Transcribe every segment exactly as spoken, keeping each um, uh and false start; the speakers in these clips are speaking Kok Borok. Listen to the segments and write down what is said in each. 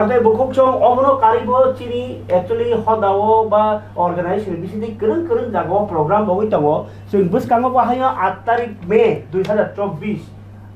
Tei bukhuk chwng omono karwibo chini actually hodao ba organization bisingtwi kwrwng kwrwng jagao program bogwi tongo. Chwng bwskango bo haino aat tarik May dui hazar chobbish,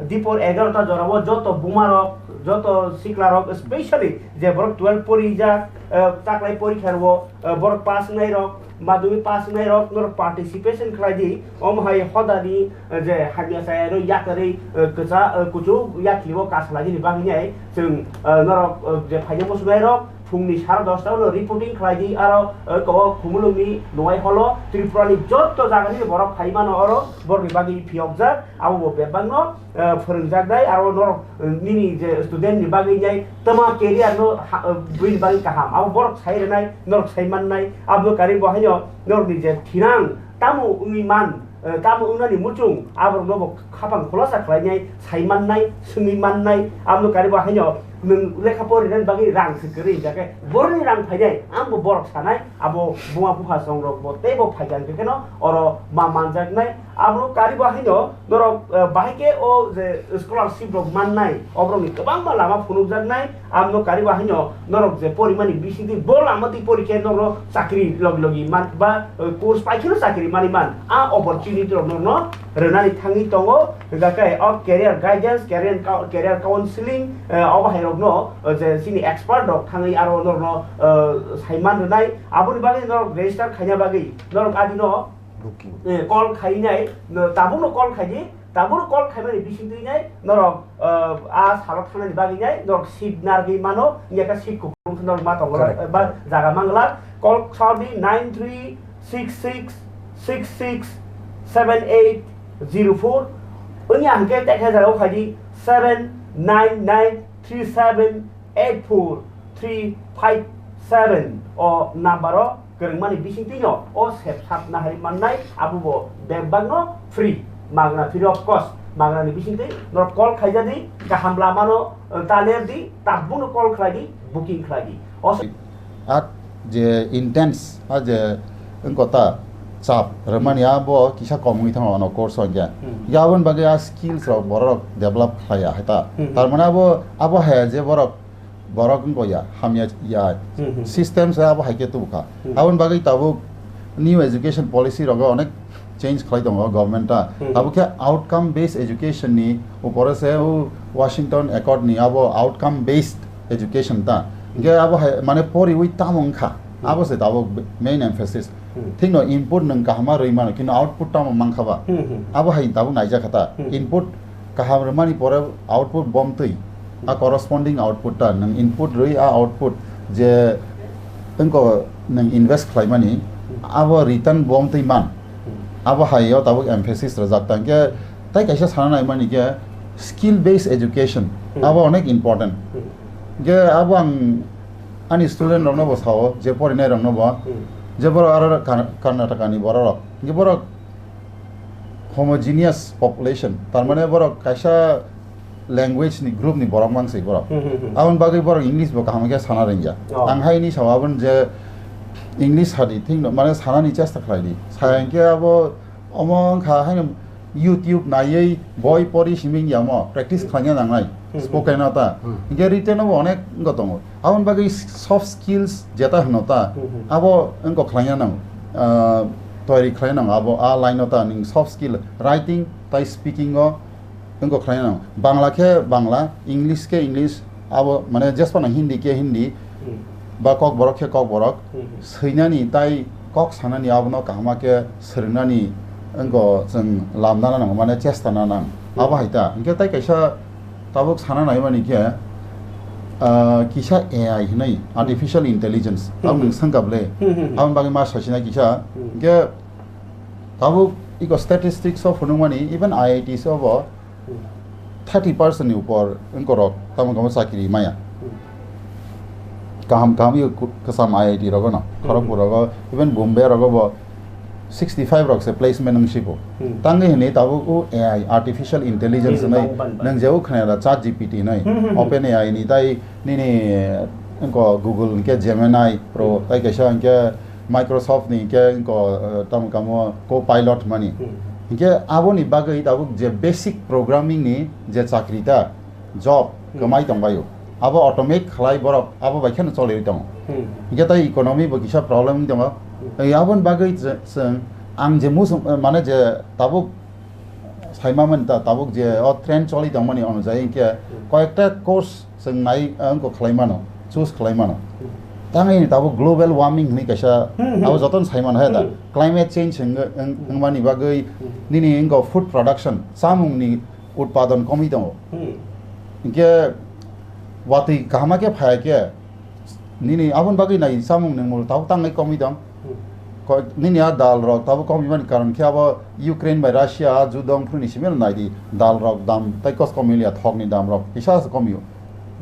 dipor egarota jorao joto bumarok, joto siklarok, specially je borok twelve porijak, eh, taklai porikha rwo, eh, borok pass wngnai rok, madhyamik pass wngnai rok norok participation khlai di, omo hai hodani, eh, je hamya chaya no yakarwi, eh, kwcha, eh, kuchuk yakhlibo kasalai dini bagwi nai chwng, eh, norok, eh, je phaina muchungnai rok phungni sara dosta ulo reporting khlai di, aro, eh, ko Khumulwngni Nuai Holo Tripura ni joto jaga ni borok phai mano oro borokni bagwi phiyokjak, abo bo bebak no, eh, phwrwngjaknai, aro norok, eh, nini je student ni bagwi nai tama career no ha-, eh, buini bagwi kaham, abo borok sai rwnai, norok sai mannai, abo karwi bo haino norokni je thinang tamo wngwi man, eh, tamo wngnani muchung, aborokno bo khapang khulasa khlainai, sai mannai, swngwi mannai, abo karwi bo haino nwng lekha porinani bagwi rang se kwrwi, hingkha khe boroni rang phainai, ang bo borok sanai, abo buma bupha songrok bo teibo phaikha, hingkhe kheno oro ma manjaknai. Abo karwi bo haino norok, eh, bahai khe o je scholarship rok mannai, oborokni kwbangma lama phunukjaknai. Amno karwi bo haino norok je porimani bisingtwi bo lama twi pori khe norok chakri logi logi man ba, eh, course pai kheno chakri mani man. A opportunity rok norokno rwnani thangwi tongo. Hingkha khe o career guidance, career cou-, career counseling, eh, obo hai rokno, eh, je chini expert rok thangwi aro norokno, eh, sai man rwnai. Aboni bagwi norok register khaina bagwi norok adino Booking. Eh, call khainai, no, tabukno call khaidi, tabukno call khaimani bisingtwi nai, norok, eh, a salo thangnani bagwi nai, norok seat narwgwi mano, wngya khe seat kuphur wngkhe norok ma tongo, Correct, eh, ba correct. Jaga mangla, call saudi nine three six six six six seven eight zero four, wngya hwnkhe tekhe jaga o khaidi seven nine nine three seven eight four three five seven o number o kwrwngmani bisingtwino o sep sap nahari mannai, abo bo bebakno free, magna, free of cost, magnani bisingtwi norok call khaijadi, kaham lamano, eh, taner di, tabukno call khlai di, booking khlai di. O se- At je intense, a je wngkota chap rwmani abo kisa kom wngwi thango ano course o hwnkhe. Hmm. Hwnkhe aboni bagwi a skills rok borok develop khlaiya hai ta. Hmm. Tar mane abo, abo hai je borok borok wngkha ya, hamya ya. Hmm, hmm. System se abo hai khe tubu kha. Hmm. Aboni bagwi tabuk new education policy rogo onek change khlai tongo government ta. Hmm. Tabuk khe outcome based education ni upore se o Washington Accord ni abo outcome based education ta. Hmm. Hingkhe abo hai mane poriwi tamo wngkha. Hmm. Abo se tabuk main emphasis. Hmm. Thikno input nwng kahama rwi mano, kintu output tamo mankha ba? Hmm, hmm. Abo hai tabuk naijak kha ta. Hmm. Input kaham rwmani pore output bomtwi, a corresponding output ta nwng input rwi a output je wngko nwng invest khlaimani, abo return bomtwi man. Abo hai o tabuk emphasis rwjak ta. Hwnkhe tai kaisa sana naimani khe skill based education, abo onek important. Hwnkhe abo ang ani student rokno bo sao, je porinai rokno bo, je borok aro Kar-, Karnataka ni borok rok, hwnkhe borok homogeneous population, tar mane borok kaisa language ni group ni borok mang se borok. Hmm, hmm, hmm. Aboni bagwi borok English bo kaham khe sana rwngya. Oh. Ang hai ni sao aboni je English sadi thik no, mane sana ni chesta khlai di. Saya hwnkhe abo omo wngkha haino YouTube naiwi boi pori simi wngya omo practice khlaina nangnai. Hmm, hmm. Spoken o ta. Hmm. Hwnkhe written o bo onek wngkha tongo. Aboni bagwi soft skills jeta hwno ta, hmm, hmm, abo wngkok khlaina nang, ah, toyari khlaina nang abo a line o ta ning soft skill writing tai speaking o wngkok khlaina nang. Bangla khe Bangla, English khe English, abo mane jesphano Hindi khe Hindi, hmm, ba Kokborok khe Kokborok, hmm, hmm, swinani tai kok sanani abono kahama khe swrwngnani wngkok chwng lamdana nang mane chesta na nang. Hmm. Abo hai ta. Hwnkhe tai kaisa tabuk sana naimani khe, ah, kisa A I hinwi, artificial intelligence, hmm, abo nwng swngkha ble. Hmm, hmm, hmm. Aboni bagwi ma sachina kisa. Hmm. Hwnkhe tabuk iko statistics o phunukmani, even I I Ts o bo, hmm, thirty percent ni upor wngkorok tamo kamo chakri maya. Hmm. Kaham kaham iko ku-, kwcham I I T rogo no, hmm, Kharagpur rogo, even Bombay rogo bo sixty five rok se placement wng siko. Hmm. Tangwi hwnwi tabuk o A I, artificial intelligence, hmm, hwnwi bang, bang, bang, nwng je o khna da Chat G P T hwnwi, hmm, hmm, hmm, Open A I ni tai nini, eh, wngko Google hwnkhe Gemini Pro, hmm, tai kaisa hwnkhe Microsoft ni hwnkhe wngko, eh, tamo kamo Copilot mani. Hmm. Hwnkhe aboni bagwi tabuk je basic programming ni je chakri ta, job, hmm, kwmai tongbaio. abo automate khlai borok abo bai kheno choliwi tongo. Hmm. Hingke tai economy bo kisa problem wngwi tongo. Hmm. Ei aboni bagwi je-, chwng ang je musung, eh, mane je tabuk saimamani ta-, tabuk je o trend choli tongmani onujai hingke Hmm. koyekta course chwng nai, eh, wngkha khlai mano, choose khlai mano. Hmm. Tangwi tabuk global warming hwnwi kaisa Hmm, hmm. abo jotono saimano hai da. Hmm. Climate change hwng-, hwng-, Hmm. hwngmani bagwi Hmm. nini wngkha food production, chamungni utpadon komwi tongo. Hmm. Hingke watwi kaham khe phai khe nini aboni bagwi nai samung nungmung tabuk tangwi komwi tong. Hmm. Ko-, nini a dal rok tabuk komwi mani karon khe abo Ukraine bai Russia a judo wng phuru ni simi no nai di dal rok dam tai kos komwi liya thok ni dam rok kisa se komwi o.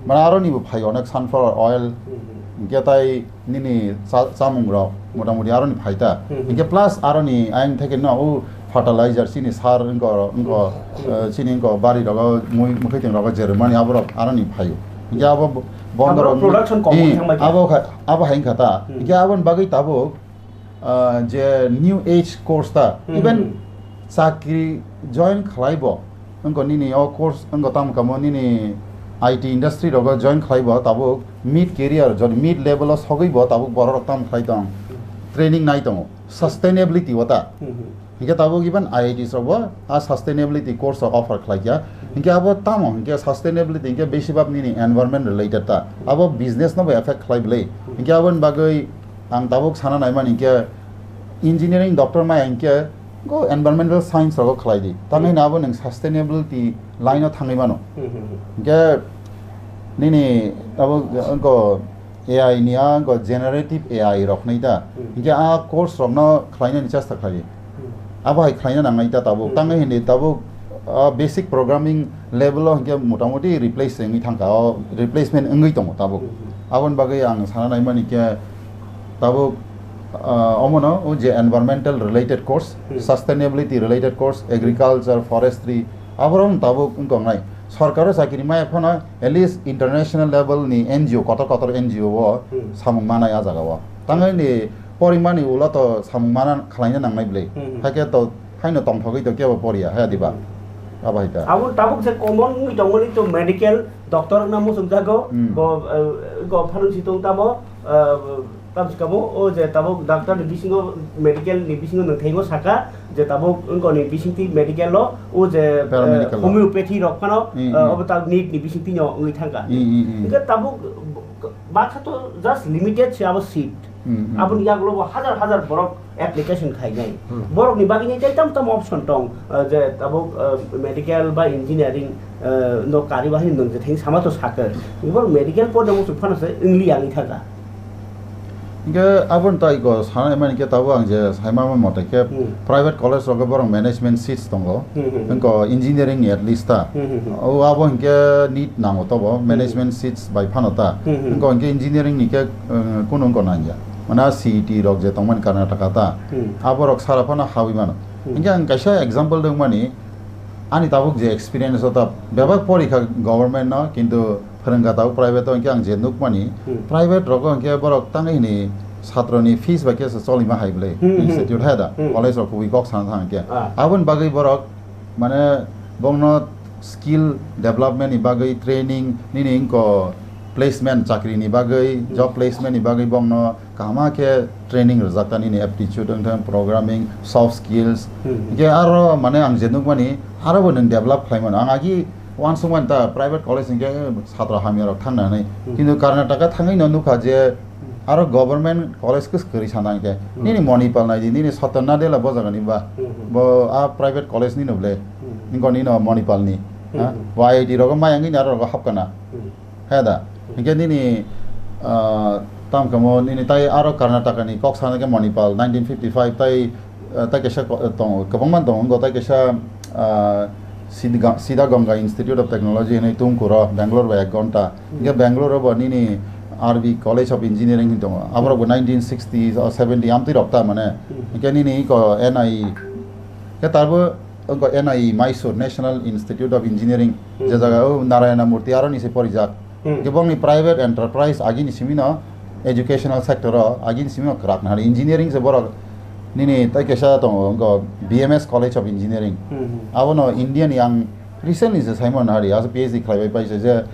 Mane aro ni bo phai onek sunflower oil Hmm, hmm. hingke tai nini cha-, chamung rok motamoti aro ni phai ta. Hmm, hmm. Hingke plus aro ni ayang theke no o fertilizer chini sar wngko, wngko, Hmm. eh, chini wngko bari rogo mui, mwkhwtwng rogo jermani aborok aro ni phaio. Hingke abo bo-, bondor Abo rok production kom eh, wngwi thangbai kha. Abo kha, abo hai wngkha ta. Hmm. Hingke aboni bagwi tabuk, ah, je new age course ta, Hmm, even hmm. chakri join khlai bo, wngko nini o course wngko tamo kamo nini I T industry rogo join khlai bo tabuk mid career, jodi mid level o sogwi bo tabuk borok rok tamo khlai tong. Training nai tongo, sustainability o ta. Hmm, hmm. Hingke tabuk even I I Ts rok bo a sustainability course rok offer khlai kha. Hingke abo tamo hingke sustainability hingke besibak nini environment related ta. Abo business no bo effect khlai bwlai. Hingke aboni bagwi ang tabuk sana naimani hingke engineering doctor maya hingke go environmental science rogo khlai di. Tangwi no abo nwng sustainability line o thangwi mano. Hmm, hmm, hmm. Hingke nini abo go A I ni a go generative A I rok nai da. Hmm. Hingke a course rok no khlainani chesta khlai. Hmm. Abo hai khlaina nangnai ta tabuk. Hmm. Tangwi hindi tabuk, ah, basic programming level o hingke motamoti replace wngwi thangkha. O replacement wngwi tongo tabuk. Hmm. Aboni bagwi ang sana naimani khe tabuk, ah, omono o je environmental related course, Hmm. sustainability related course, agriculture, forestry, aborok tabuk wngkha wngnai. Sorkaro chakiri maya phano at least international level ni N G O, kotor kotor N G O o Hmm. samung manai a jaga o. Tangwi ni porimani ulo to samung mana khlaina nangnai bwlwi. Hmm. Hakhe to haino tongthogwi to kebo poriya, haya diba? Hmm. Abo hai ta. Abo tabuk je common wngwi tongmani to medical doctor wngna muchungjago, Hmm. bo, eh, go pharmacy tong tamo, eh, Tamsi kamo o je tabuk doctor ni bisingo, medical ni bisingo nwng thaimo saka je tabuk wngkoni bisingtwi medical o, o je, eh, Paramedical o. Homeopathy rok phano, Mm, eh, mm. Obo tabuk need ni bisingtwi no wngwi thangkha. Mm, mm, mm. Hingke tabuk baksa to just limited se abo seat. Mm, mm. Aboni yagulo bo hajar hajar borok application khainai. Hmm. Borok ni bagwi ni tai tam tam option tong, eh, je tabuk, eh, medical ba engineering, eh, no kari bahai nwng je thing sama to sakhe. Borok medical porda muchung phano se wngli yang thangkha. Hingke aboni tai go sana mani khe tabuk ang je saima ma mote khe Hmm. private college rogo borok management seats tongo. Hmm, hmm, hmm. Hingko engineering ni at least ta. Hmm, hmm, hmm. O abo hingke need nango tobo, Hmm. management seats bai phano ta. Hmm, hmm. Hingko hingke engineering ni khe, eh, kunu hingko nangya. Mane C E T rok je tongmani Karnataka ta. Hmm. Aborok sara phano hawi mano. Hmm. Hingke ang kaisa example dongmani, ani tabuk je experience o ta bebak porikha government no, kintu phwrwngkha tabuk private o hingke ang je nukmani, Hmm. private rogo hingke borok tangwi hini satro ni fees bai khe se cholima hai bwlai Hmm, hmm. institute hai da, Hmm. college rok kubui kok sana thang khe. Ah. Aboni bagwi borok mane bongno skill development ni bagwi training nini wngko placement chakri ni bagwi, Hmm. job placement ni bagwi bongno kaham khe training rwjak ta nini aptitude wngthang programming, soft skills. Hmm. Hingke aro mane ang je nukmani aro bo nwng develop khlai mano. Ang agi uansukmani ta private college hingke satra hamya rok thangna hinwi. Hmm. Kintu Karnataka thangwi no nukha je aro government college khe kwrwi sana hingke. Hmm. Nini Manipal nai di, nini Satyana Dela bo jaga ni ba. Hmm. Bo a private college ni no ble. Hmm. Nini no Manipal ni. Hmm. Ha? Bo I I T rogo mayang ni aro rogo hapkana. Hmm. He da. Hingke nini, ah, tam kamo nini tai aro Karnataka ni kok sana ke Manipal nineteen fifty-five tai, ah, tai kaisa ko-, tongo, kwbangma tongo, wngkha tai kaisa, ah, Siddha-, Siddha Ganga Institute of Technology hinwi Tumkuro, Bangalore bai ek ghonta. Hmm. Hingke Bangalore bo nini R B College of Engineering hin tongo. Aborok bo nineteen sixty o seventy amtwi rok ta mane. Hmm. Hingke nini ko N I E. Ke tabo wngkha N I E Mysore, National Institute of Engineering, Hmm. je jaga o Narayana Murthy aro ni se porijak. Hmm. Khe bongni private enterprise agini simi no educational sector o agini simi no kwrak nahari engineering se borok nini tai kaisa tongo wngkha B M S College of Engineering. Hmm, hmm. Abono India ni ang Recently se Simon Hari, asa P H D khlaibai paisa je,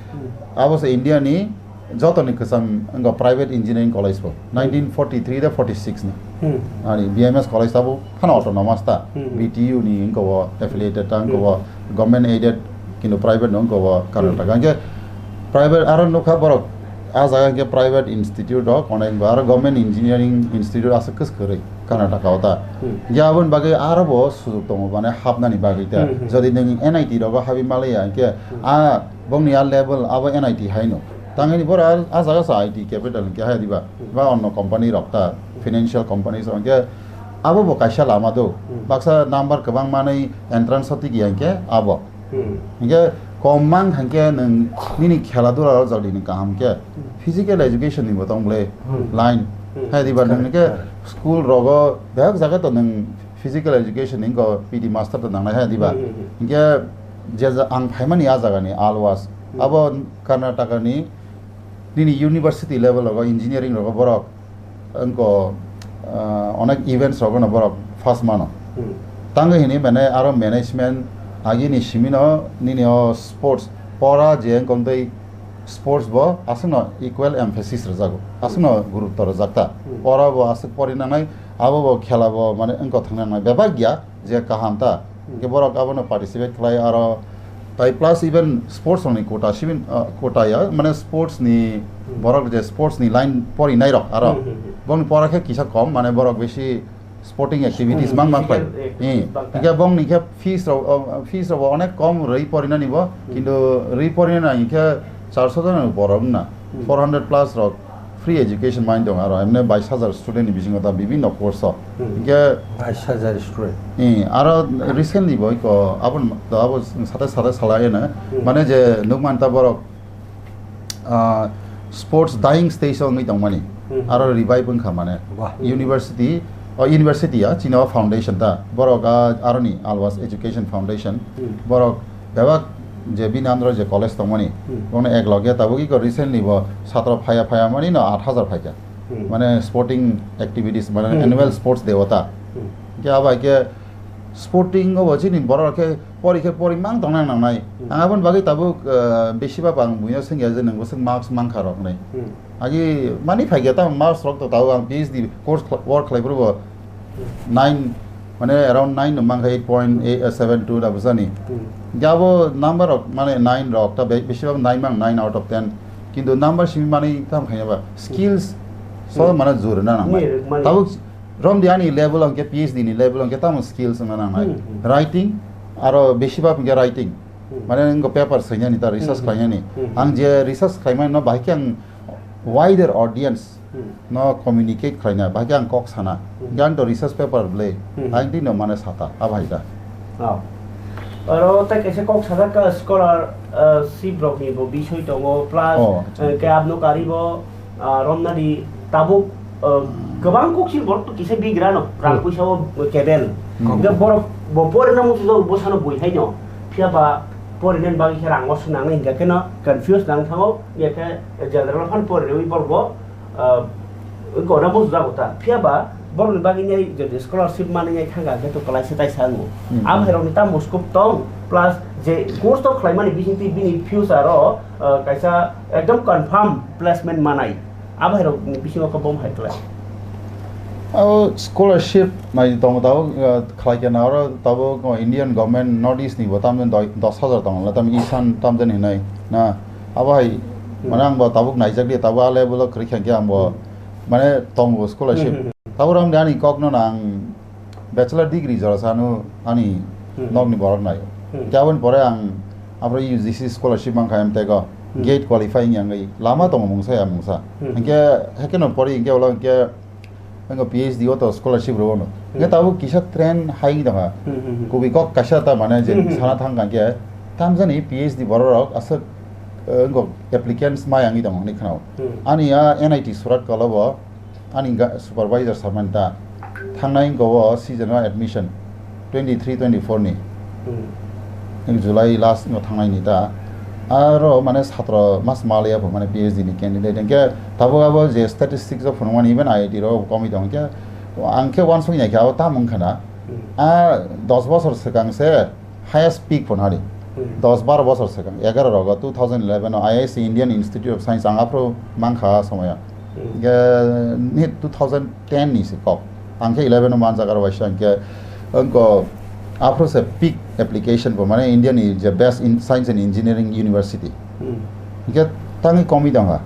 abo se India ni joto ni kwcham wngkha private engineering college bo, nineteen forty-three da forty-six ni. Hmm. Ani B M S college tabo phano autonomous ta, Hmm. B T U ni wngkha bo affiliated ta wngkha bo, Hmm. government aided, kintu private no wngkha bo Karnataka. Hmm. Hingke private aro nukha borok, a jaga hingke private institute rok onek ba aro government engineering institute aswk kwswk kwrwi Karnataka o ta. Hmm. Hingke aboni bagwi aro bo sujuk tongo, mane hapnani bagwi ta. Hmm, hmm. Jodi nwng N I T rogo habi malaya hingke Hmm. a bongni a level abo N I T hai no. Tangani boro a, a jaga sa I T capital hingke hai diba, Hmm. ba onno company rok ta, financial companies rok hingke abo bo kaisa lama do. Hmm. Baksa number kwbang manwi entrance o tigi hingke abo. Hmm. Hingke kom mang hingke nwng nini khela dula o jodi nwng kaham khe Hmm. physical education ni bo tong bole Hmm. line. Hmm. Hai diba nwng Correct, ke correct. School rogo behak jaga to nwng physical education ni ko P T master to nangnai hai diba. Hmm, hmm, hmm. Hingke je ja-, ang phaimani a jaga ni alwas. Hmm. Abo Karnataka ni nini university level rogo engineering rogo borok wngko, ah, onek events rogo no borok first mano. Hmm. Tango hini mane aro management agini simino nini o sports pora je wngkong tei sports bo aswkno equal emphasis rwjago, aswkno gurutto rwjak ta. Hmm. Pora bo aswk pori nangnai, abo bo khela bo mane wngko thang nangnai bebak ya. Je kaham ta. Hmm. Hingke borok abono participate khlai aro tai plus even sports rokni quota sibin, ah, quota ya, mane sports ni Hmm. borok je sports ni line pori nai rok aro Hmm, hmm, hmm. bongni pora khe kisa kom, mane borok besi sporting activities Hmm, mang mang physical khlai. Activities Hmm. bang ta. Hingke bongni khe fees rok, oh, fees rok bo onek kom rwi pori nani bo, Hmm. kintu rwi pori nani khe charso jona borok na Hmm. four hundred plus rok free education main tong aro emne bais hajar student ni bisingo ta bibinno course o. Hmm. Hingke bais hajar student. Eh, aro recently bo iko abon, abo sate sate sala eno, Hmm. mane je nukman ta borok, ah, sports dying stage o wngwi tongmani. Hmm. Aro revive wngkha mane. Wah. University, oh, university ya, chini o foundation ta. Borok, ah, aroni Alwas Education Foundation. Hmm. Borok bebak je bini under o je college tongmani, Hmm. bono ek loge tabuk iko recently bo satro phaya phaya mani no aat hajar phaikha. Hmm. Mane sporting activities, mane Hmm. annual sports day ota. Hmm. Hingke abo hai khe sporting o bo chini borok khe pori khe pori mang tong nang nangnai. Hmm. Ang aboni bagwi tabuk, eh, besi ba ang buino swngya je nwng bwswk marks mankha rok hinwi. Hmm. Agi mani phaikha tamo marks rok to tabuk ang P H D course khla-, work khlai phuru bo nine, mane around nine no mankha, eight point eight, uh, seven two da bujani. Hmm. Hingke abo number rok mane nine rok ta be-, besibak nine mang, nine out of ten. Kintu number simi mani tam khaiya ba skills so Hmm. mane jur na nang Ni nai. Mane. Tabuk romdi ani level hingke P H D ni level hingke tamo skills na nang nai. Hmm, hmm. Writing aro besibak hingke writing. Hmm. Mane ngo paper sainyani ta research Hmm, hmm. khlainani. Hmm, hmm. Ang je research khlaimani no bahai khe ang wider audience Hmm. no communicate khlaina, bahai khe ang kok sana. Hmm. Gan to research paper ble, Hmm. ang tino mane sata, a bhai da. Oh. Oro tei kaisa kok sajak ka scholar, eh, ship rok ni bo bisoi tongo, plus, Oh, acha. eh, ke abno kari bo, ah, romna di tabuk, eh, kwbang kok sil borok to kisa bigra no, rang Hmm. puisa o kebel. Hmm. Hingke borok bo pore na muchung jago, bo sano bui hai no. Phiya ba pore nani bagwi khe rang o swnang hingka khe no confuse nang thango, ya khe general phan pore rewi borok bo ah, wngkha na buchuk jago ta. Phiya ba borokni bagwi nai jodi scholarship manwi nai thangkha, hwnkhe to kwlaisa taisa wngo. Hmm. Abo hai rokni tamo scope tong, plus je course to khlaimani bisingtwi bini future o, ah, kaisa ekdom confirm placement manai. Abo hai rokni bisingo khe bom hai klai. Abo scholarship nai tongo tabuk, ah, khlai khe na oro tabuk Indian government North East ni bo tamni doi-, dos hajar tongo, tamni isan tamjani hinai na. Abo hai, Hmm. mane ang bo tabuk naijak di, tabuk a level o kwrwi kha khe ang bo, Hmm. mane tongo scholarship. Hmm, hmm, hmm. Tabuk rang ani kok no ang bachelor degree jora sanu ani Hmm. nok ni borok nai. Hmm. Khe aboni pore ang abro U G C scholarship mankha M Tech o, Hmm. gate qualifying yang lama tongo mungsa ya mungsa. Hmm. Hingke hekeno pori hingke ulo hingke Wngkha P H D o to scholarship rw no. Hingke Hmm. tabuk kisa trend hai wngwi tongkha. Hmm, hmm, hmm. Kubui kok kaisa ta mane je Hmm, hmm, sana hmm. thang kha khe tamjani P H D borok rok aswk, eh, wngkha applicants mai wngwi tongo hinwi khwnao. Hmm. Ani a N I T Surat kolo bo ani ga-, supervisor samani ta thangnai wngkha o season o admission. Twenty three twenty four ni. Hmm. July last no thangnai ni ta. Aro mane satro mas maliya bo mane P H D ni candidate. Hingke tabuk abo je statistics o phunukmani even I I T ro komoi tong khe ang khe uansuk ya khe abo tam wngkha na. Hmm. A dos bosor swkang se highest peak phunukmani. Dos baro bosor swkang, egaroh rogo two thousand eleven o I I S C, Indian Institute of Science, ang aphuru mankha a somoyo. Hwnkhe ni two thousand ten ni se kok. Ang khe eleven o manjak, aro waisa hwnkhe wngko aphuru se peak application bo, mane India ni je best in science and engineering university. Hwnkhe tangwi komwi tongkha.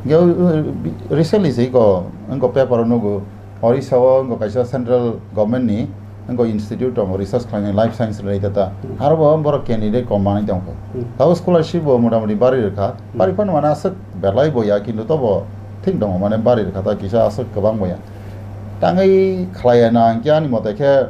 Hwnkhe recently se ko wngko paper o nugo, Orissa o wngkha kaisa central government ni wngkha institute tongo research khlainai life science related ta. Hmm. Aro bo borok candidate kom manwi tongkha. Hmm. Tabo scholarship bo motamoti bari rwkha. Hmm. Bari phano mane aswk belai bo ya, kintu tobo thik tongo, mane bari rwkha ta kisa aswk kwbang bo ya. Tangwi khlaiya na hwnkhe ani mote khe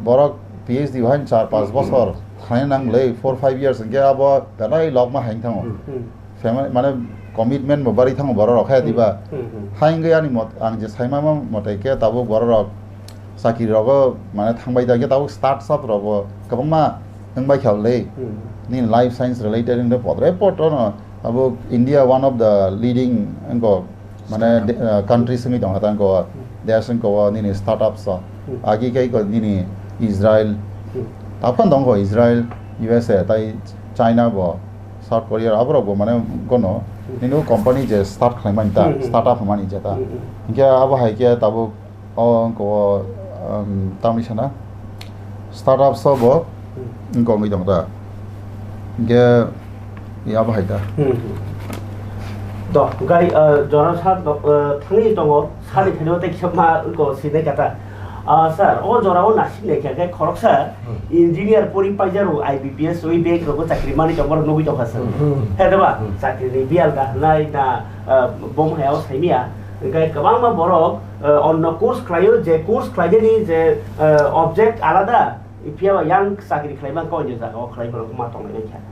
borok P H D bo hain char panch bosor khlaina nang le, four five years hwnkhe abo belai lokma hain thango. Hmm. Hmm. Family, mane commitment bo bari thango borok rok, hai diba? Hmm, hmm. Hai wngwi ani mot, ang je saima ma mote khe tabuk borok rok chakri rogo mane thangbai da khe tabuk start up rogo kwbangma wngbai kha le. Hmm. Nini life science related wngwi podre poto no abo India one of the leading wngkha mane de-, uh, countries wngwi tongkha tang ko, desh wngkha o nini startups o. Hmm. Agi kai ko nini Israel. Hmm. Taphano tongkha Israel, U S A, tai China bo, South Korea, aborok bo mane gono, hmm, nini o company je start khlaimani ta, hmm, hmm, startup hwnmani je ta. Hmm, hmm. Hinkhe abo hai khe tabuk o wngkha o, um, tamni sana startups o bo, hmm, wngkha wngwi tong ta. Hinkhe abo hai ta. Hmm, hmm. Do, gai, uh, jora sa, uh, thangwi tongo, sani phano tei kisa ma wngkha o sinai kata. Ah, sir, o jora o nasik nai khe, khe khoroksa, hmm, engineer pori paijaro I B P S oi bank rogo chakri mani tongma rok nugwi tongkha sir. Hmm, hmm. He diba? Hmm. Chakri ni biyal da hwnai na, ah, bom haya o saimia. Hwnkhe kwbangma borok, ah, onno course khlaio, je course khlainani je, ah, object alada, phiya ba yang chakri khlai man kok ni jaga o khlai borok ma tonglai kha.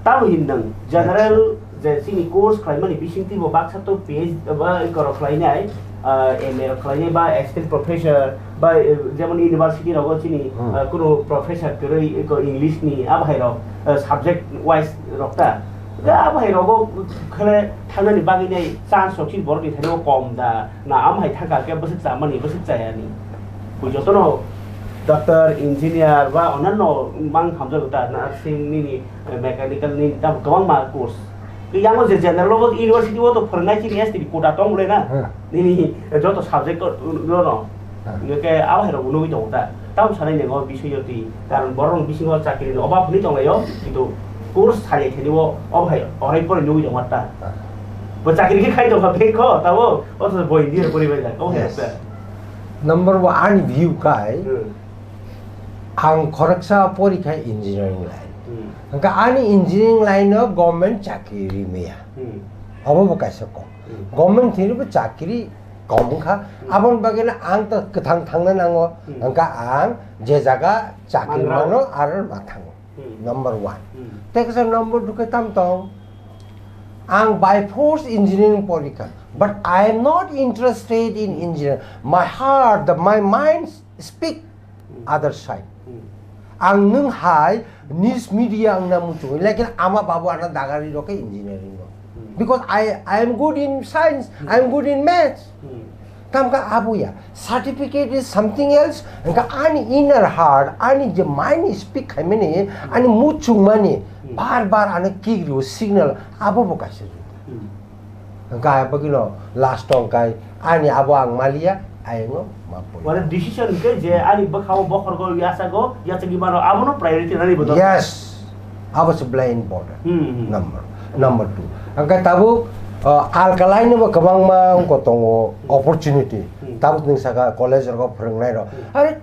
Tamo hin nang general je chini course khlaimani bisingtwi bo baksa to P H D ba korok khlainai, ah, M A rok khlainai ba assistant professor ba, eh, jemon university rogo chini, hmm, ah, kuno professor kwrwi eko English ni abo hai rok, ah, subject wise rok ta. Ga abo hai rogo khele thangnani bagwi nai chance rok chini borok ni thani o kom da na amo hai thangkha khe bwswk chamani bwswk chayani. Bo jotono doctor, engineer ba onanno mang hamjago ta, nursing nini, eh, mechanical nini tamo kwbangma course. Yango je general o university o to phwrwngnai chini S T ni quota tong le na. Hmm. Nini joto subject o, no, no. Hmm. Hingke abo hai rok nugwi tongo ta. Tamo sanai nego bisoyo twi. Karon borok rok bisingo chakri ni obab hwnwi tong laio. Kintu course sari thani o, obo hai, orai pore nugwi tongo ta. Hmm. Bo chakri khe khai tongkha beng kho, tabo, othocho bo engineer pori bai jak. Obo hai rok ta. Yes. Number one, ani view kai, hmm, ang khoroksa porikha engineering line. Hmm. Hingke ani engineering line o government chakri rimaya. Hmm. Obo bo kaisa kok. Hmm. Government thini bo chakri kom wngkha. Hmm. Aboni bagwi no ang to kwthang thangna nango. Hmm. Hingke ang je jaga chakri mano aro ma thango. Hmm. Number one. Hmm. Tei kaisa number two khe tam tong. Ang by force engineering porikha, but I am not interested in engineering. My heart, the, my mind speak other side. Hmm. Ang nwng hai news media wngna muchungo, lekin ama babu ana dagari rok khe engineering no. Hmm. Because I, I am good in science, hmm, I am good in maths. Hmm. Tamkha abo ya, certificate is something else. Hingke ani inner heart, ani je mind speak khaimani, ani muchungmani, hmm, bar bar ano kick rio signal, abo bo kaisa. Hmm. Hingke abagino last o hingke ani abo ang maliya, ayongo ma poi. Wala decision hingke je ani bwkhao bokhorgo yachago, yachagwi mano, abono priority nani bo dor. Yes. Abo se belai important. Hmm, hmm. Number, number two. Hingke tabuk, uh, alkaline bo kwbangma wngko tongo opportunity. Hmm. Tabuk nwng saka college rogo phwrwngnai rok. Hmm. Are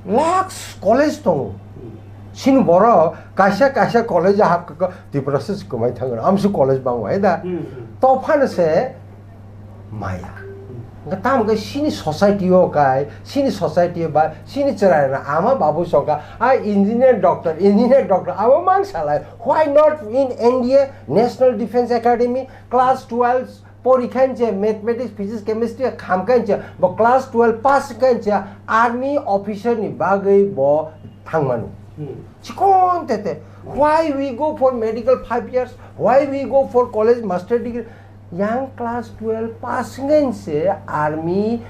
lakhs college tongo. Hmm. Chini borok kaisa kaisa college o hapkha khe Tiprasa se kwmai thangwi rw. Amsu college bangwi da. Hmm, hmm. To phano se maya. Hmm. Hingke tamo khe chini society o kai, chini society o ba, chini chwrai rok ama babu songkha, a engineer doctor, engineer doctor, abo mang salai. Why not in N D A, National Defence Academy, class twelve, porikha hinse, mathematics, physics, chemistry khamkha hinse, bo class twelve pass kha hinse, army officer ni bagwi bo thangmani. Hmm. Chikon tete, why we go for medical five years? Why we go for college master degree? Yang class twelve pass hinse army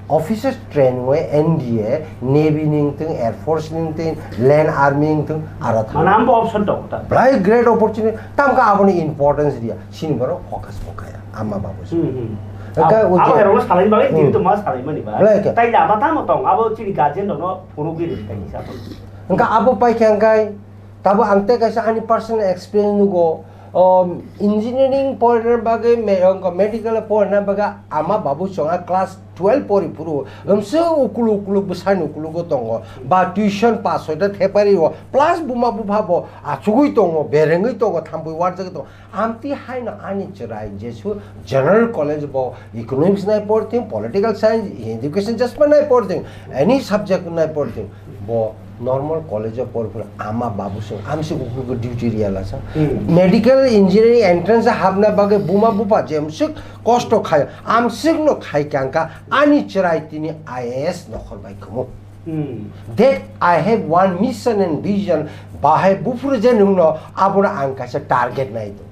Officers train wngwi N D A, Navy ni wngthung, Air Force ni wngthung, Land Army ni wngthung, aro thang. Mana ambo option tongo ta. Belai great opportunity, tamkhe aboni importance riya, chini borok focus bo khaya, ama babu se. Hmm, hmm. Hwnkhe Ab-, o abo je herokno salai bagwi Hmm. tini to ma salai mani ba. Belai khe. Tai lama tamo tong, abo chini guardian rokno phunukgwi rwdi tai kisa. Hwnkhe abo paikha hwnkhe, tabo ang tei kaisa ani personal experience nugo, um, engineering porina bagwi, me-, um, medical porina bagwi ama babu chwng a class twelve pori phuru, um, se ukulu ukulu bwsani ukulugo tongo, ba tuition pass soita thepari o, plus buma bupha bo achugwi tongo, berengwi tongo, thambwi warjagwi tongo. Amtwi haino ani chwrai jesu general college bo economics nai porthing, political science, education just ma nai porthing, any subject nai porthing, bo normal college o por phuru ama babu song amsi ukuk duty riya lasa. Hmm. Medical engineering entrance habna bagwi buma bupa jemsuk kosto khai, amsik no khai kangka ani chwrai tini I A S nokhor bai khumu. Hmm. That I have one mission and vision, bahai buphuru je nungno abono ang kaisa target nai do.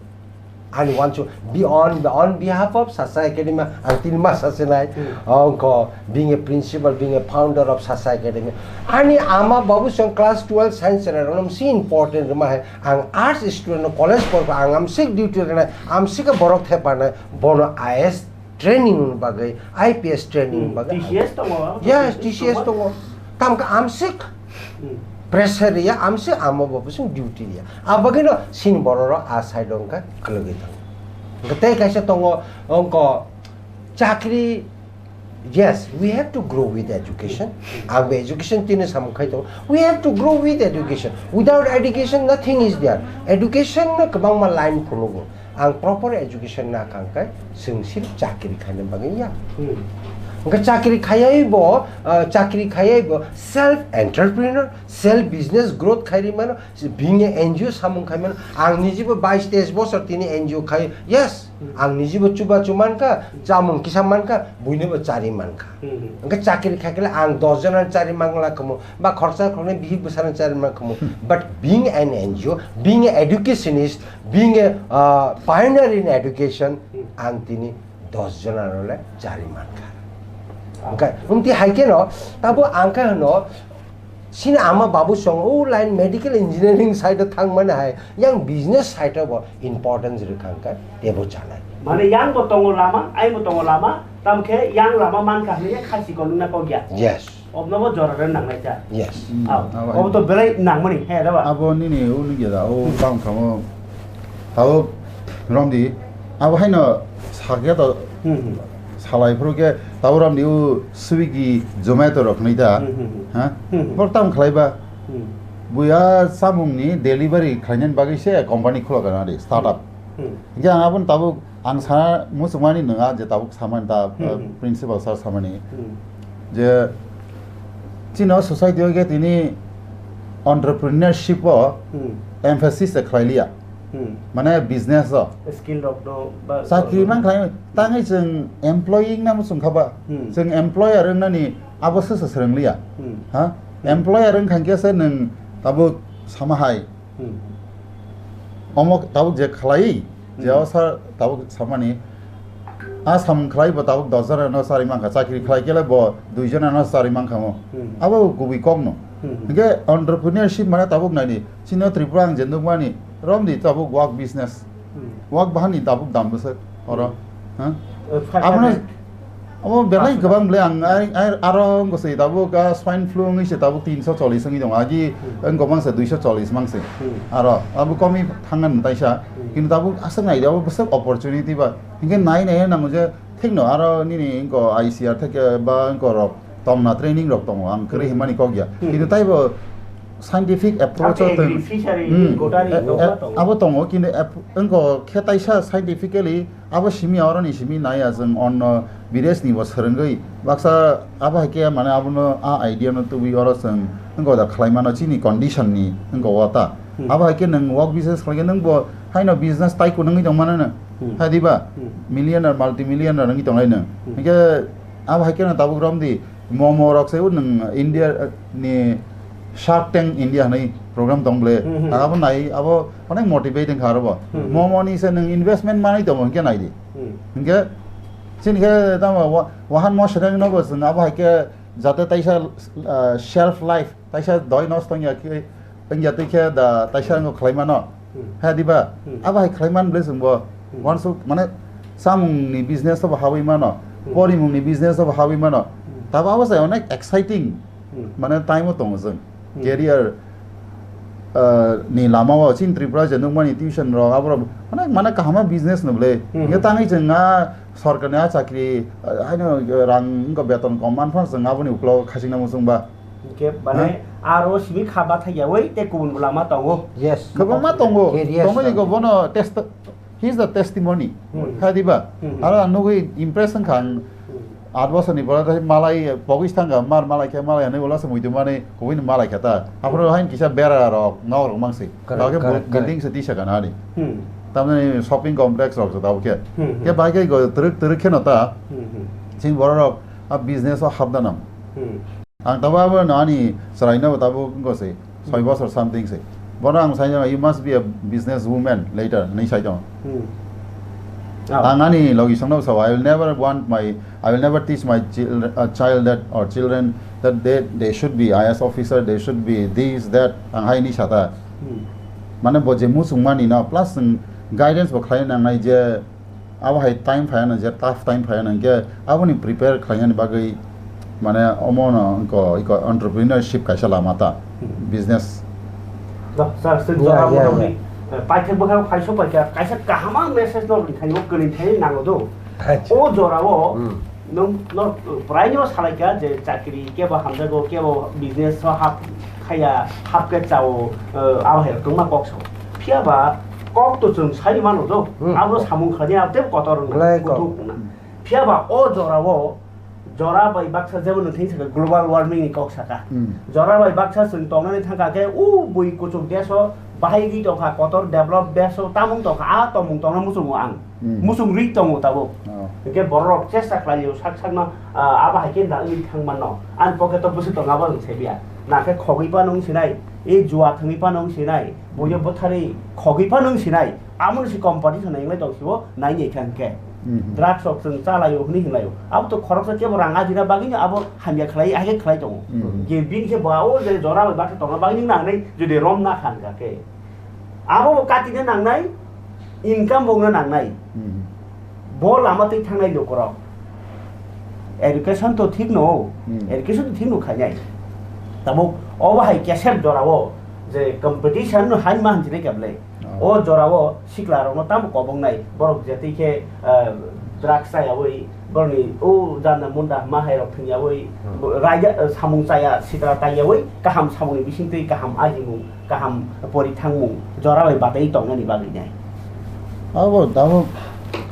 Ani want to be on, on behalf of Sasa Academy, ang tini ma sase nai, Hmm. ongko being a principal, being a founder of Sasa Academy. Ani ama babu song class twelve science and economics important rwma hai, ang arts student no college porko ang amsik duty rwnai, amsik borok thepanai, bono I A S training bagwi, I P S training Hmm, bagwi. T C S tongo, Yes, T C S T C S tongo. tongo. Tamkhe amsik Hmm. pressure ya, amsik amo bo bising duty ya. Abagino sin bororo a side ongkha khulugwi tongo. Hwnkhe tei kaisa tongo, ongko chakri, yes, we have to grow with education. Ang bo education tini samung khai tongo. We have to grow with education. Without education, nothing is there. Education no kwbangma line phunugo. Ang proper education na kang kai, chwng sirf chakri khaina bagwi ya. Hmm. Hwnkhe chakri khayai bo, ah, chakri khayai bo self entrepreneur, self business growth khairi mano, bini N G O samung khai mano. Ang nijibo bais teis bosor tini N G O khai. Yes, Hmm. ang nijibo chubachu mankha, chamung kisa mankha, buinobo chari mankha. Hmm. Hwnkhe chakri khaikhe ang dos jona chari mangla khamu, ba khoroksa khoroknwi bihik bwsano chari mankhamu. Hmm. But being an N G O, being an educationist, Being a, uh, pioneer in education, Hmm. ang tini dos jona role chari mankha. Ah. Hwnkhe, umti hai khe no, tabo ang khe hwno, sini ama babu song, o line medical engineering side o thang mani hai, yang business side o bo importance rwkha hwnkhe, tebo chanai. Mane yang bo tongo lama, ai bo tongo lama, tam khe yang lama mankha hwnwi kha sikon wngna kok ya. Yes. Obnobo jora rw nangnai ta. Yes. Hmm, Aw, abo obo hai. To belai nangmani, he, da ba? Abo nini o nungya da, o Hmm. tang kamo. Tabo romdi, abo haino sakya to Hmm, hmm. salai phuru khe tabo romdi o Swiggy, Zomato rok hwnwi da. Hmm, hmm, hmm. Ha? Hmm, hmm. Bor tam khlai ba. Hmm. Buya samung ni delivery khlainani bagwi se company khulok kana di, startup. Hmm. Hingke ang aboni tabuk ang sa muchungmani nwnga je tabuk samani ta, Hmm, uh, hmm. Principal sir samani Hmm. je chini o society o khe tini entrepreneurship o Hmm. emphasis se khlai liya. Hmm. Mane business o. Skill rok no ba Chakri man khlai tangwi chwng employee na muchung kha ba. Hmm. Chwng employer wngnani abo se se swrwng liya. Hmm. Ha? Hmm. Employer wng kha khe se nwng tabuk sama hai. Hmm. Omo tabuk je khlai, je Hmm. o sir tabuk samani, a samung khlai bo tabuk dos jona no chari mankha, chakri khlai kele bo dui jona no chari mankha mo. Hmm. Abo kubui kok no. Hmm. Hingke entrepreneurship mane tabuk naidi, chini o Tripura ang je nukmani, romdi tabuk work business. Hmm. Work bahani tabuk dam bwswk oro. Hmm. Ha? Uh, five hundred. Abono Abo belai Paanch kwbang bwle ang ai, ai, aro wngkha se tabuk, ah, swine flu wngwi se tabuk tinso chollish wngwi tongo. Agi Hmm. wngkha mang se duiso chollish mang se. Hmm. Aro abo komwi thangna mwtai sa. Hmm. Kintu tabuk aswk nai abo bwswk opportunity ba. Hinkhe nai nai nango je thikno aro nini wngkha I C R theke ba wngkha rok tongna training rok tongo. Ang kwrwi Hmm. himani kok ya. Hmm. Kintu taibo scientific approach Abo o tong-, agri fishery, Hmm. gotari Eh, nokla eh, tongo. Abo tongo kintu ap-, wngkha khe taisa scientifically Abo simi oroni simi naiya chwng onno bidesni bo swrwngwi baksa abo hai khe mane abono a idea no tubui oro chwng wngkha da khlai mano chini condition ni wngkha o ta. Hmm. Abo hai khe nwng work business khlai khe nwng bo haino business tycoon wngwi tong mano no. Hmm. Hai di ba? Hmm. Millionaire, multi millionaire wngwi tong lai nwng. Hmm. Hinkhe abo hai khe no tabuk romdi Momo rok se nwng India, eh, ni Shark Tank India hwnwi program tong ble. Hmm, hmm. Abo nai, abo onek motivating kha aro bo. Hmm, hmm. Momo ni se nwng investment manwi tongo hinkhe nai di. Hmm. Hinkhe Chini khe tamo wa-, wahan mo sreng nogo chwng abo hai khe jate taisa, ah, shelf life, taisa doi nosto wngya khe, wngya twi khe da taisa wngkha khlai mano. Hmm. Hai diba? Hmm. Abo hai khlai man bwle chwng bo. Hmm. Wansuk mane chamung ni business to bo habwi mano, Hmm. porimung ni business to bo habwi mano. Hmm. Tabo abo se onek exciting. Hmm. Mane time o tongo chwng. Hmm. Career, ah, ni lama o chini Tripura je nukmani tuition rok abo rok onek mane kahama business no bwle. Hmm. Nge tangwi chwng a sorkar ni a chakri, ah, haino rang wngkha beton kom man phano chwng aboni uklo khachikna muchung ba. Hingke mane Ha? aro simi kha bathai ya oi te kubun lama tongo. Yes. Kwbangma tongo. Career Tongo ni samsung. Bono test, he is the testimony. Hmm. Hai diba? Hmm. Aro ang nugwi impress wngkha ang Hmm. aat bosor ni pore tei malai pogwi thangkha mar malai khe malai hinwi ulo se muitu mani kubui ni malai khe ta. Aphuru hain kisa bera rok nok rok mangsi. Correct, Tao khe correct, building correct. Se tisa kana ani. Hmm. Tamni shopping complex rok se tao khe. Hmm, hmm. Khe bai khe go twrwk twrwk khe no ta. Hmm, hmm. Chini borok rok a business o hapna nang. Hmm. Ang tabo abo no ani chwraino tabo wngkha se, soi Hmm. bosor something se. Bono ang sai, "You must be a business woman later," hinwi sai tongo. Hmm. Ah. Ang ani logi songno sao, "I will never want my, I will never teach my chil-, uh, child that, or children that they, they should be I A S officer, they should be this, that," ang hai hinwi sata. Hmm. Mane bo je muchung mani no, plus chwng guidance bo khlai nangnai je, Abo hai time phaiya nang je, tough time phaiya nang khe, aboni prepare khlainani bagwi, mane, omo no wngkha, iko entrepreneurship kaisa lama ta, Hmm. business. Do, sir, sir, Yeah, jora yeah, motamoti, yeah. eh, paithak bwkhao phai sok paikha, kaisa kahama message no ringthani, o kwrwngthani nango do. Acha. O jorao Hmm. nwng no, eh, praino salaikha je chakri kebo hamjago, kebo business o hap khaiya, hap khe chao, eh, abo hai kwbangma kok sao. Phiya ba kok to chwng sai mano do, Hmm. abo samung khlainai abo tei kotor wngna, Belai kok. Kuthuk wngna. Phiya ba o jorao, jora bai baksa jebo nwng thik saka global warming ni kok saka. Hmm. Jora bai baksa chwng tongnani thangkha khe o bui kuchuk desh o bahai ri tongkha, kotor develop desh o tamung tongkha, a tongmung tongna muchungo ang. Hmm. Muchung ri tongo tabuk. Oh. Hingke borok chesta khlaio sak sakno, ah, abo hai khe da wngwi thang mano. Ani pocket o bwswk tongo abo nwng sebiya. Na khe khogwi phano wng sinai, e jua thwngwi phano wng sinai, buino bwtharwi khogwi phano wng sinai. Amo ni si competition nai wngwi tong sio, nai ni khe hingke. Mhm. Drugs rok chwng chalaio hwnwi hinlaio. Abo to khoroksa kebo rang ajina bagwino abo hamya khlai, ahai khe khlai tongo. Mhm. Je bini khe bo o je jora bai baksa tongna bagwi nang nai jodi rom na khan kha khe. Abo bo katina nangnai, income bo wngna nangnai. Mhm. Bo lama twi thangnai lukurok. Education to thik no, Hmm. education to thik no khainai. Tabuk obo hai kesep jorao je competition no hai ma hinjinai keblai. Oh. O jorao sikla rokno tamo kobongnai, borok je twi khe, eh, drugs chayawi, borokni o janda munda ma hai rok thwngyawi, Hmm. bo raida, eh, samung chaya sikla tangyawi, kaham samungni bisingtwi kaham ajimung. Kaham pori thangmung jora bai batwi tongnani bagwi nai. Abo tabuk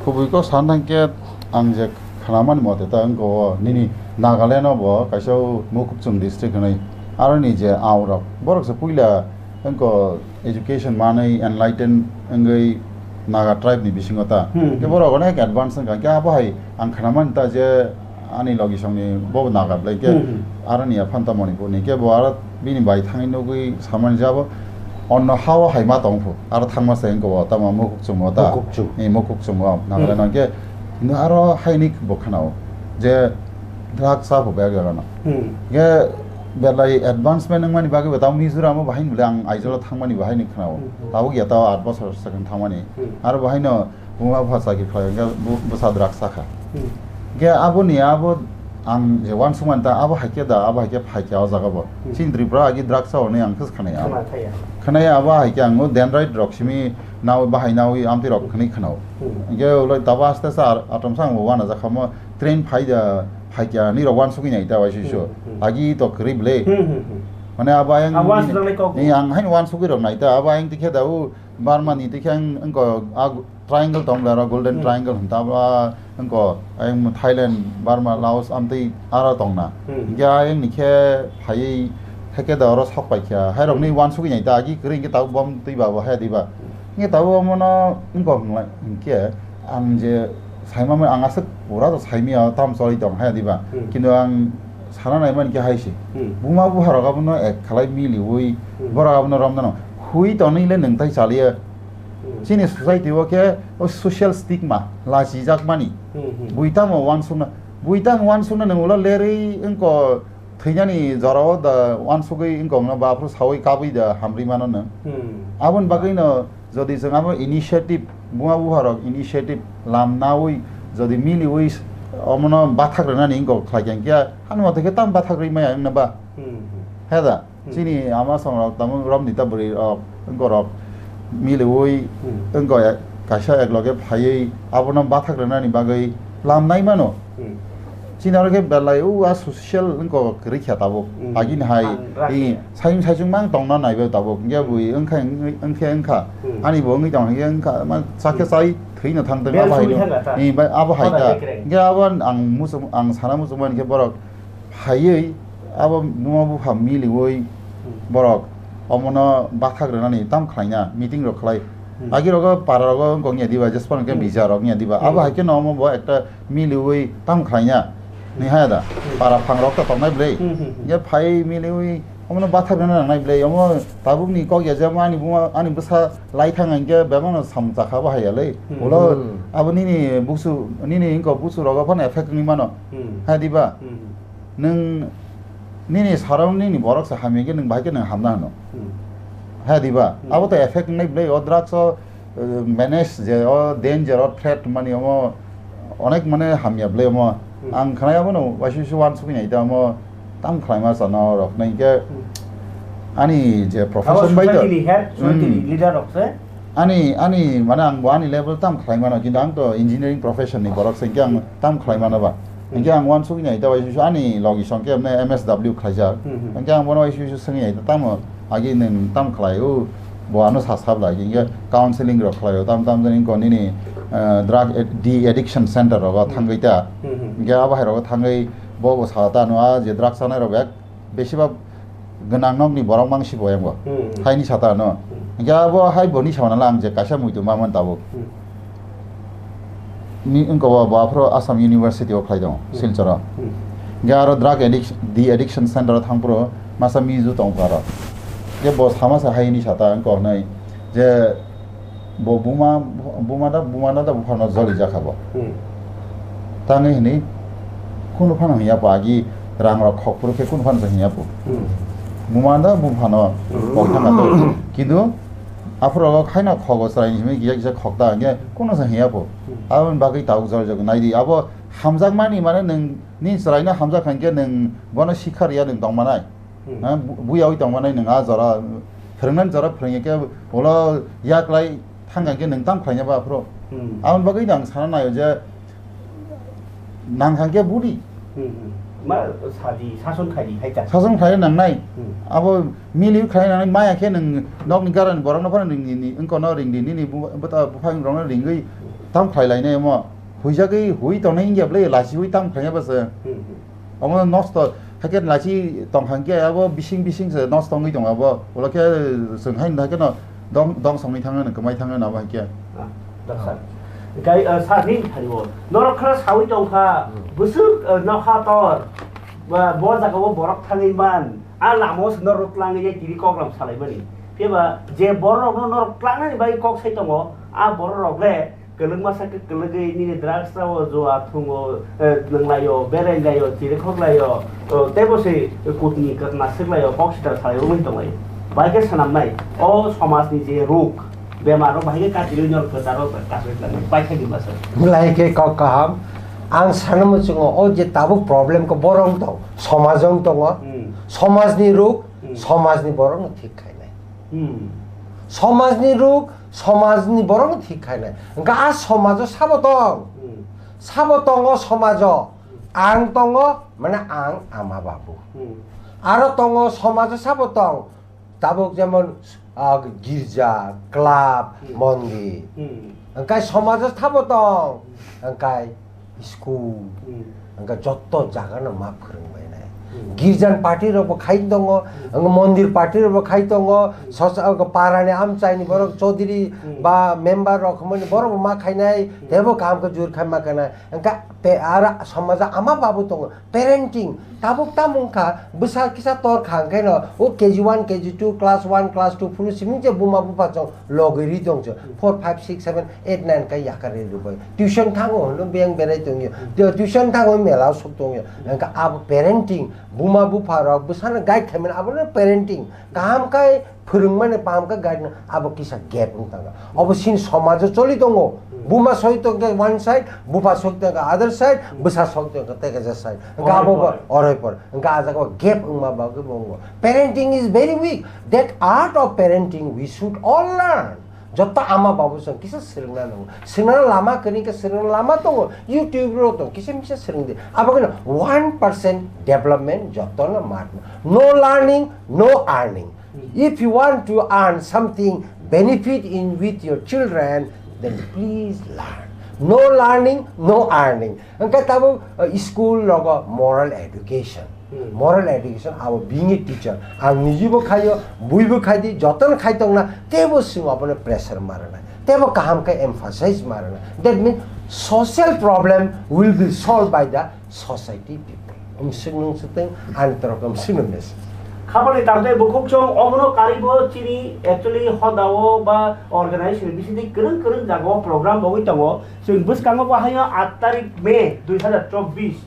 kubui kok sana thang khe ang je khnamani mote ta wngkha o nini Nagaland o bo kaisa o Mokokchung district hinwi aroni je aw rok borok se puila wngkha education manwi enlighten wngwi Naga tribe ni bisingo ta. Hmm. Khe borok onek advance wngkha khe abo hai ang khnamani ta je Ani logi songni bo Naga belai khe Hmm, hmm. Aroni ya phanta Manipur ni khe bo aro bini bai thangwi nugwi samani jabo onno hao hai ma tong phu aro thangma se wngkha bo tamo Mokokchung o ta. Mokokchung. Ni Mokokchung o Nagaland Hmm. o khe aro haini bo khanao je drugs sa phu bag jagano. Hmm. Khe belai advancement wngmani bagwi bo tamo Mizoram o bahai ni belai ang Aizawl o thangmani bahai ni khanao. Hmm, hmm. Tabuk ya tao aat bosor swkang thangmani. Hmm. Aro bahai no Buma bupha chakri khlai hwnkhe bu-, bwsa drugs sakha. Hmm. Hwnkhe aboni abo ang je uansukmani ta abo haikhe da, abo haikhe phaikhe o jaga bo. Hmm. Chini Tripura agi drugs sa hwnwi ang khe khwnaya. Khwna thaya. Khwnaya abo haikhe ang o dendrite rok simi nawi bahai nawi amtwi rok Hmm. khwnwi khwnao. Hmm. Hwnkhe ulo tabo aste aste ar-, atomsa ang bo uanajakha mo train phai da phaikya hinwi rok uansugwi nai ta waisui so. Hmm, hmm. Agi to kwrwi bwle. Hmm, hmm, hmm. Mane abo ayang Abo ni, uansukjaknai kok ni bo. Ang haino uansugwi rok nai ta abo ayang tikhe da o Burma ni tikhe ang, ang ko a triangle tong le aro golden Hmm. triangle hwn ta ba ang ko ayang Thailand, Burma, Laos amtwi aro tong na. Hmm. Hingke ayang ni khe phaiwi haike da oro sok pai kha. Hai rok ni Hmm. uansugwi nai ta agi kwrwi hingke tabuk bom twi ba bo haya di ba. Hmm. Hingke tabuk omo no ang ko hwnlai hingke ang je saima mani ang aswk pura to saimya tam choli tong haya di ba. Hmm. Kintu ang sana nai mani khe hai se. Hmm. Buma bupha rok abono ek khalai miliui Hmm. borok abono romnano hui tonwi le nwng tai chaliya. Hmm. Chini society o khe o social stigma, lachijak mani. Hmm, hmm. Bui tamo uansukna, bui tamo uansukna nwng ulo lerwi wngko thwinani jorao da uansugwi wngkokno baphuru sawi kabwi da hamrwi mano nwng. Hmm. Aboni bagwino jodi chwng abo initiative, buma bupharok initiative lam nawi jodi miliwi omono bathak rwnani wngkok khlai khe, hwnba tei khe tamo bathak rwi maya wngna ba? Hmm, hmm. He da? Hmm. Chini ama songrok tamo romni ta bwrwi rok, wngkorok miliwi Hmm. wngko ek-, kaisa ekloge phaiwi abono bathak rwnani bagwi lam nai mano. Hmm. Chini oro khe belai o a social wngko kwrwi kha tabuk. Hmm. Agini hai Ang rak i ya. Sayung saichung mang tongna naibai tabuk. Hwnkhe bui wngkha wng-, wngkhe wngkha. Hmm. Ani bo wngwi tong hwnkhe wngkha, ma chakhe Hmm. chai thwino thang tong Bel abo hai sugwi no. Thang kha ta. Ni bai abo hai Abo ta. Bekreng. Hwnkhe abo ang muchung, ang sana muchung mani khe borok phaiwi abo buma bupha miliwi Hmm. borok omono bathak rwnani tam khlaina meeting rok khlai. Hmm. Agi rogo para rogo wngkok ya diba, jespan ke Hmm. bija rok ya diba. Abo Hmm. hai ke no omo bo ekta miliwi tam khlaina. Hmm. Ni haya da. Hmm. Para phang rok to tongnai bwlai. Hmm, hmm, hmm. Ya phai miliwi omono bathak rwna nangnai bwlai. Omo tabuk ni kok ya jama ani buma, ani bwsa lai thang ang ke bebak no sam chakha bo hai ya le. Hmm. Ulo Hmm. abo nini busu, nini wngkok busu rogo phano effect wngwi mano. Hmm. Ha diba? Hmm. Nwng nini surrounding ni borok se hamya khe nwng bahai khe nwng hamna hwno. Hmm. Ha diba? Hmm. Abo to effect wngnai bwlai o drugs o, uh, menace je o danger o threat mani omo onek mane hamya bwlai omo. Hmm. Ang khnai abono waisa waisa uansugwi nai ta omo tam khlaima chana rok nai khe Hmm. ani je Abo profession bai to. Society ni head, society ni Hmm. leader rok se. Ani, ani, mane, ang bo ani level tam khlai mano, kintu ang to engineering profession ni borok se, hwnkhe ang tam khlai mano ba. Hmm. Hwnkhe ang uansugwi nai ta bai susu ani logi song khe, mane, M S W khlaijak. Hmm, hmm. Hwnkhe ang bono bai susu swngwi nai ta, tamo agi nwng tam khlai o, bo ano sa sab lai, hwnkhe counseling rok khlai o, tam, tam, jani ko nini, eh, drug ad-, de-addiction center rogo Hmm. thangwi ta. Hmm, hmm. Hwnkhe abo hai rogo thangwi bo, bo sa ta no, a je drug chanai rok bek, Besiba gwnang nokni borok mangsi bo yango. Hmm. Haini sata no. Hmm. Hingke abo hai boni samana lang je kaisa muitu ma man tabuk. Hmm. Ni wngko bo, bo aphro Assam University o khlai tongo, Hmm. Silchar o. Hmm. Hingke aro drug addiction, de-addiction center o thangphuru masa miju tongkha aro. Je bo sama sa haini sata wngko hwnwi je Bo buma, buma da, buma da, da buphano joli jakha bo. Hmm. Tangwi hwnwi kunu phano hinya po, agi rang rok khok phuru khe kunu phano hinya po. Hmm. Buma da buphano Hmm. kok thangna to. Kintu aphuru rogo khaina khogo chwrai ni simi kisa kisa khok ta hwnkhe kunu se hinya po. Hmm. Aboni bagwi tabuk joli jago. Naidi abo hamjakmani mane nwng ni chwraino hamjak kha hwnkhe nwng bono sikha rwya nwng tongmanai. Hmm. Ha, bu-, buyawi tongmani nwng a jora, phwrwngnani jora phwrwngya khe ulo yaklai thangkha khe nwng tam khlaina ba aphuru. Hmm. Aboni bagwi ang sana naio je nangkha khe budi. Hmm, hmm. Ma sadi, sason khaidi, hai ta. Sason khlai nangnai. Hmm. Abo miliwi khlai nangnai, maya khe nwng nokni garani borokno phano ringdi, ni wngkono ringdi, nini bu-, bwta buphang rokno ringwi tam khlai lainai omo. Huijagwi hui tongnai wngya bwle, lachiwi tam khlaina ba se. Hmm, hmm. Omo nosto, haikhe lachi tongkha hwnkhe abo bising bising se nosto wngwi tongo abo. Ulo khe chwng haino haikhe no dong, dong songwi thangno, kwmai thangno abo haikhe. Ah, daksa. Gai, ah, sir, nini thani o. Norok khana sawi tongkha, Hmm. bwswk, ah, nokha tor, ba, bo jaga o borok thangwi man, a lama o se norok tlangwi ya kiri koklam salaimani. Phiya ba je borok no norok tlangnani bagwi kok sai tongo, a borok rok le Kwlwngma sakhe kwlwgwi nini drugs rao, jua thungo, eh, nwnglaio, berailaio, chirikhok laio, oh, teibo se kutni kwtna swk laio, kok sitra salaio, wngwi tonglaio. Bai khe swnamnai, o somajni je ruk, bemar rok bahai khe katirwi nor kwcharo kasui tlangnai, paithakni masa. Belai khe kok kaham. Ang sana muchungo, o je tabuk problem khe borok wng tong, somaj wng tongo. Hmm. Somajni ruk, Hmm. somajni borokno thik khainai. Hmm. Somajni ruk, somajni borokno thik khainai. Hwnkhe a somajo sabo tong? Hmm. Sabo tongo somajo. Ang tongo, mane ang ama babu. Hmm. Aro tongo somajo sabo tong? Tabuk jemon, ah, girja, club, Hmm. mondir. Hmm. Hwnkhe somajo sabo tong? Hwnkhe school, Hmm. hwnkhe jotto jagano ma phwrwngbainai. Girjan party rok bo khai tongo, ang mondir party rok bo khai tongo, sosa ang parani amchaini borok chaudhary ba member rok hwnmani borok bo ma khainai, tebo kaham khe jur khai ma khainai. Angkha pe ara somaja ama babu tongo, parenting tabuk tamo wngkha, bwsa kisa tor kha hwnkhe no o K G one, K G two, class one, class two phuru simi je buma bupha chong logwi ri tong cho, four, five, six, seven, eight, nine khe yakarwi rwbai. Tuition thango hwnwi biyang berai tongyo. Tio tuition thango mela sok tongyo. Hwnkhe abo parenting, buma bupha rok bwsano guide khaimani abono parenting. Kaham khe phwrwngmani, kaham khe guide no, abo kisa gap wng tanga. Obo sin somajo choli tongo. Buma soi tongkhe one side, bupha soi tongkhe other side, bwsa soi tongkhe tekaja side. Hwnkhe abo bo oroi por. Hwnkhe ah jaga o gap wngma bagwi bo wngo. Parenting is very weak. That art of parenting we should all learn. Joto ama babu chwng kisa swrwngna nango. Swrwngna lama kwrwi khe swrwngna lama tongo. YouTube ro tong kisa misa swrwng di. Abo kheno one percent development jotono matma. No learning, no earning. If you want to earn something benefit in with your children, then please learn. No learning, no earning. Hwnkhe tabuk, uh, school logo moral education. Hmm. Moral education abo being a teacher. Ang nijibo khaio, buibo khai di, jotono khai tongna, tebo swng abono pressure marana, tebo kaham khe emphasize marana. That means social problem will be solved by the society people. Umswk nung swtwng, ani torok umswk nung message. Khabani tamtei bukhuk chong omono karibo chini actually hodao ba organization bisingtwi kwrwng kwrwng jagao program bogwi tongo. Chwng bwskango bo haino aat tarik May dui hazar chobbish.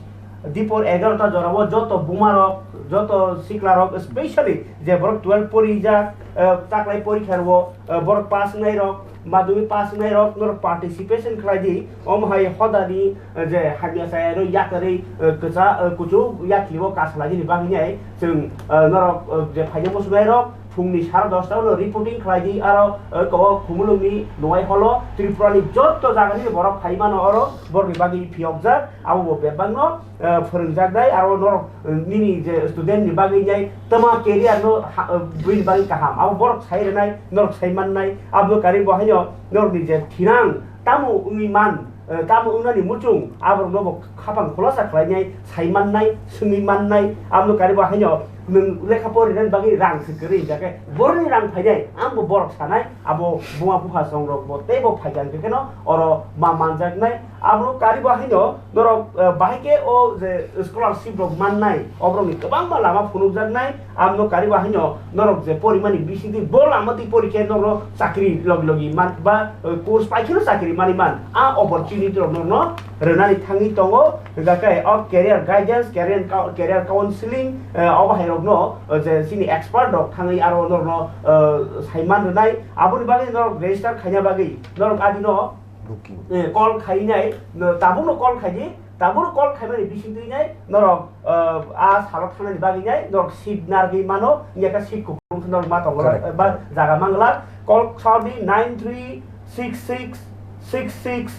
Dipor egarota jorao joto bumarok, joto siklarok, specially je borok twelve porijak, eh, taklai porikha rwo, eh, borok pass wngnairok, madhyamik pass wngnairok, norok participation khlai di, omo hai hodani, eh, je hamya chayano yakarwi, eh, kwcha-, eh, kuchuk yaklibo kasalai dini bagwi nai chwng, eh, norok, eh, je phaina muchungnairok phungni sara dosta ulo reporting khlai di, aro, eh, ko Khumulwngni Nuai Holo Tripurani joto jagani borok phai mano oro borokni bagwi phiyokjak, abo bo bebakno eh, phwrwngjaknai, aro norok, eh, nini je student ni bagwi nai tama career no ha-, eh, buini bagwi kaham, abo borok sai rwnai, norok sai mannai, abo kari bo haino norokni je thinang tamo wngwi man, eh, tamo wngnani muchung, aborokno bo khapang khulasa khlainai, sai mannai, swngwi mannai, abo kari bo haino nwng lekha porinani bagwi rang se kwrwi, hingkha khe boroni rang phainai, ang bo borok sanai, abo buma bupha songrok bo teibo phaikha, hingkhe kheno oro ma manjaknai. Abo kari bo haino norok, eh, bahai khe o je scholarship rok mannai, oborokni kwbangma lama phunukjaknai. Abo kari bo haino norok je porimani bisingtwi bo lama twi pori khe norok chakri logi logi man ba, eh, course pai kheno chakri mani man. A opportunity rok norokno rwnani thangwi tongo. Hingkha khe o career guidance, career cou-, career counseling, eh, obo hai rokno, eh, je chini expert rok thangwi aro norokno, eh, saiman rwnai. Aboni bagwi norok register khaina bagwi norok adino Booking. Eh, call khainai, no, tabukno call khaidi, tabukno call khaimani bisingtwi nai, norok, eh, a salo thangnani bagwi nai, norok seat narwgwi mano, wngya khe seat kuphur wngkhe norok ma tongo, Correct, eh, ba correct. Jaga mangla, call saudi nine three six six six six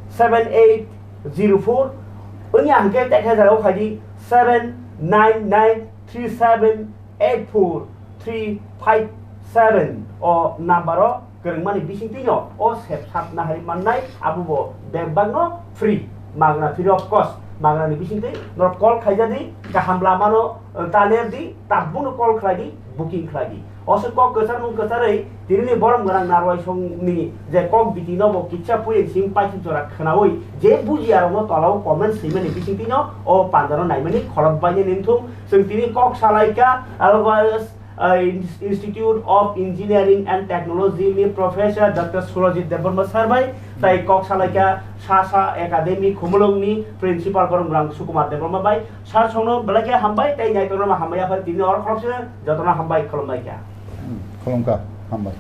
seven eight zero four, wngya hwnkhe tekhe jagao khaidi seven nine nine three seven eight four three five seven o number o kwrwngmani bisingtwino o sep sap nahari mannai, abo bo bebakno free, magna, free of cost, magnani bisingtwi norok call khaijadi, kaham lamano, eh, taner di, tabukno call khlai di, booking khlai di. Oso kok kwcharmung kwcharwi tinini borom gwnang narwai songni je kok biti no bo kitsa puye sing paithak jora khwnawi je bujiya rokno tolao comment swimani bisingtwino o pandaro naimani kholop bainani wngthung. Chwng tini kok salaikha, aro ba, ah, Ins-, Institute of Engineering and Technology ni Professor Doctor Surajit Debbarma sir bai, tai kok salaikha Sasa Academy Khumulwng ni Principal Boromgrang Sukumar Debbarma bai. Sir songno belai khe hambai, tei naitorno hambai, aphar tini oro khorokse jotono hambai, khulumbai kha. Hmm, khulumkha, hambai.